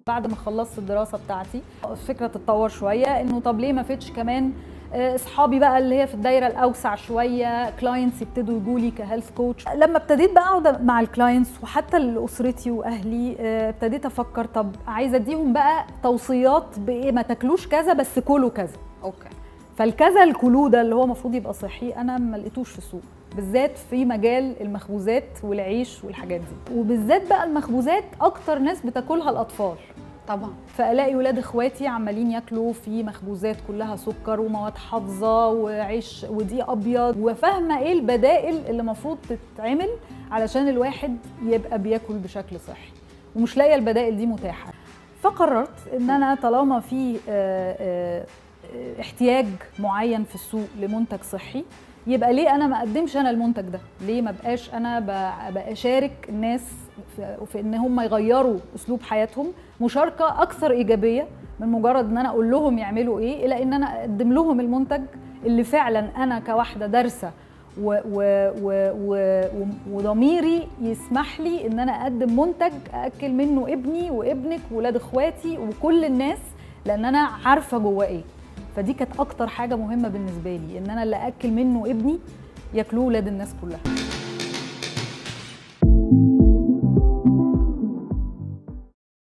بعد ما خلصت الدراسة بتاعتي الفكرة تتطور شوية، انه طب ليه ما فيتش كمان اصحابي بقى اللي هي في الدايرة الاوسع شويه، clients يبتدوا يجوا لي ك health coach. لما ابتديت بقى اقعد مع ال clients وحتى لاسرتي واهلي، ابتديت افكر طب عايزه اديهم بقى توصيات بايه، ما تاكلوش كذا بس كلوا كذا. فالكذا الكلو ده اللي هو المفروض يبقى صحي انا ما لقيتوش في السوق، بالذات في مجال المخبوزات والعيش والحاجات دي، وبالذات بقى المخبوزات اكتر ناس بتاكلها الاطفال. فالاقي ولاد اخواتي عمالين ياكلوا في مخبوزات كلها سكر ومواد حافظه وعيش ودقيق ابيض، وفاهمه ايه البدائل اللي المفروض تتعمل علشان الواحد يبقى بياكل بشكل صحي، ومش لاقيه البدائل دي متاحه. فقررت ان انا طالما في احتياج معين في السوق لمنتج صحي، يبقى ليه انا ما اقدمش انا المنتج ده؟ ليه ما بقاش انا بشارك الناس في ان هم يغيروا اسلوب حياتهم مشاركة اكثر ايجابية من مجرد ان انا اقول لهم يعملوا ايه، الى ان انا اقدم لهم المنتج اللي فعلا انا كواحده دارسه وضميري يسمح لي ان انا اقدم منتج ااكل منه ابني وابنك وولاد اخواتي وكل الناس، لان انا عارفه جواه ايه. فدي كانت اكتر حاجة مهمة بالنسبة لي، ان انا اللي اكل منه ابني ياكلوه ولاد الناس كلها.